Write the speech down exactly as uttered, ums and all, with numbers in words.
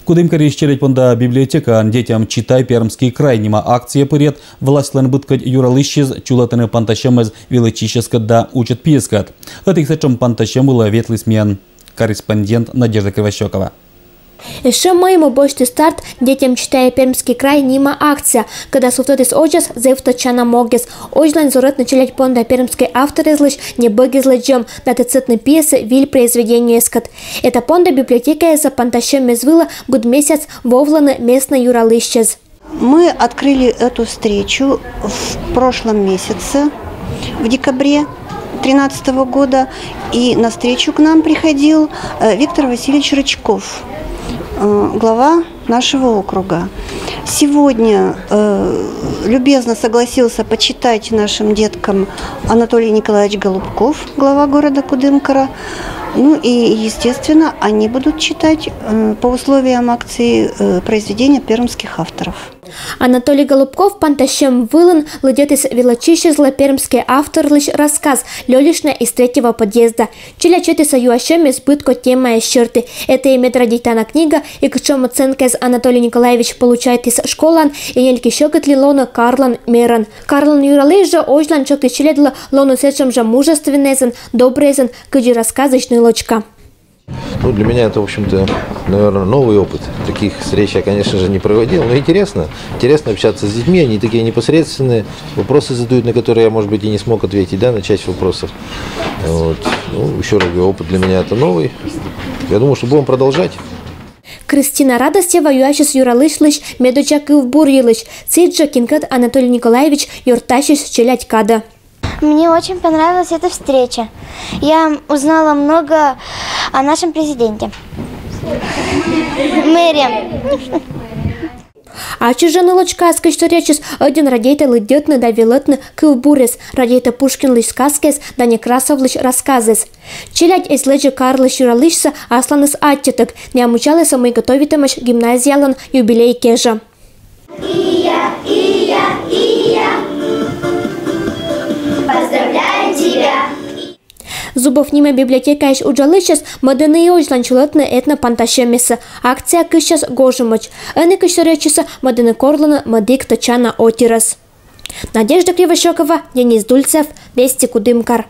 Кудымкарысь челядь понда библиотекаын «Детям читай, Пермский край» нима акция пырйӧд. Властьлӧн быдкодь юралысьыс чулӧтӧны пантасьӧмӧс велӧдчысьыскӧд да учӧт пиыскӧд. Ӧтик сэтшӧм пантасьӧм вылӧ ветліс миян корреспондент Надежда Кривощёкова. Эшшӧ мӧйму босьтіс старт «Детям читай, Пермский край» нима акция, кӧда сувтӧдіс водзас зэв тӧдчана могыс. Озьлань зорӧтны челядь понда пермскӧй авторъяслысь небӧгыс лэдзӧм да тӧдсӧдны пиӧсӧ виль произведениеыскӧд. Эта понда библиотекаяса пантасьӧмыс вылӧ быд месяц вӧвлӧны местнӧй юралысьяс. Мы открыли эту встречу в прошлом месяце, в декабре тринадцатого года, и на встречу к нам приходил э, Виктор Васильевич Рычков, э, глава нашего округа. Сегодня э, любезно согласился почитать нашим деткам Анатолий Николаевич Голубков, глава города Кудымкара. Ну и, естественно, они будут читать э, по условиям акции э, произведения пермских авторов. Анатолий Голубков пантасьӧм вылын лыддьӧдіс велӧдчысьыслы пермскӧй авторлысь рассказ «Лёлишна из третьего подъезда». Челядь сетісӧ юасьӧмъяс быдкодь темаяс серти. Эта и медрадейтана книга, и кутшӧм оценкаяс Анатолий Николаевич получайтіс школаын, и нелькисьӧкытлі лоны карлӧн мерӧн. Карлӧн юралысь жӧ озьлань тшӧктіс челядьлы лоны сэтшӧм жӧ мужественнӧйясӧн, добрӧйясӧн, кыдзи рассказысь нылочка. Ну, для меня это, в общем-то, наверное, новый опыт. Таких встреч я, конечно же, не проводил, но интересно. Интересно общаться с детьми, они такие непосредственные. Вопросы задают, на которые я, может быть, и не смог ответить, да, на часть вопросов. Вот. Ну, еще раз говорю, опыт для меня это новый. Я думаю, что будем продолжать. Кристина Радостева юасис юралысьлысь медодзза кывбур йылысь. Сідзжӧ кинкӧд Анатолий Николаевич ёртасис челядь кадӧ. Мне очень понравилась эта встреча. Я узнала много о нашем президенте. Мэре. Ачыс жӧ нылочкаыс, кыдз торъячыс, ӧдйӧн радейтӧ лыддьӧдны да велӧдны кывбуръяс, радейтӧ Пушкинлысь сказкаяс да Некрасовлысь рассказъяс. Челядь эз лэдзӧ карлысь юралысьсӧ асланыс аттьӧтӧг, найӧ мыччалісӧ, мый готовитӧмаӧсь гимназиялӧн юбилей кежӧ. Зубов нима библиотекаысь уджалысьяс мӧдӧны и озьлань чулӧтны этнопантасьӧмъяссӧ. Акция кыссяс гожӧмӧдз. Ӧні, кыдз торъячысӧ, мӧдӧны корлыны мӧдік тӧдчана отирӧс. Надежда Кривощёкова, Денис Дульцев, Вести, Кудымкар.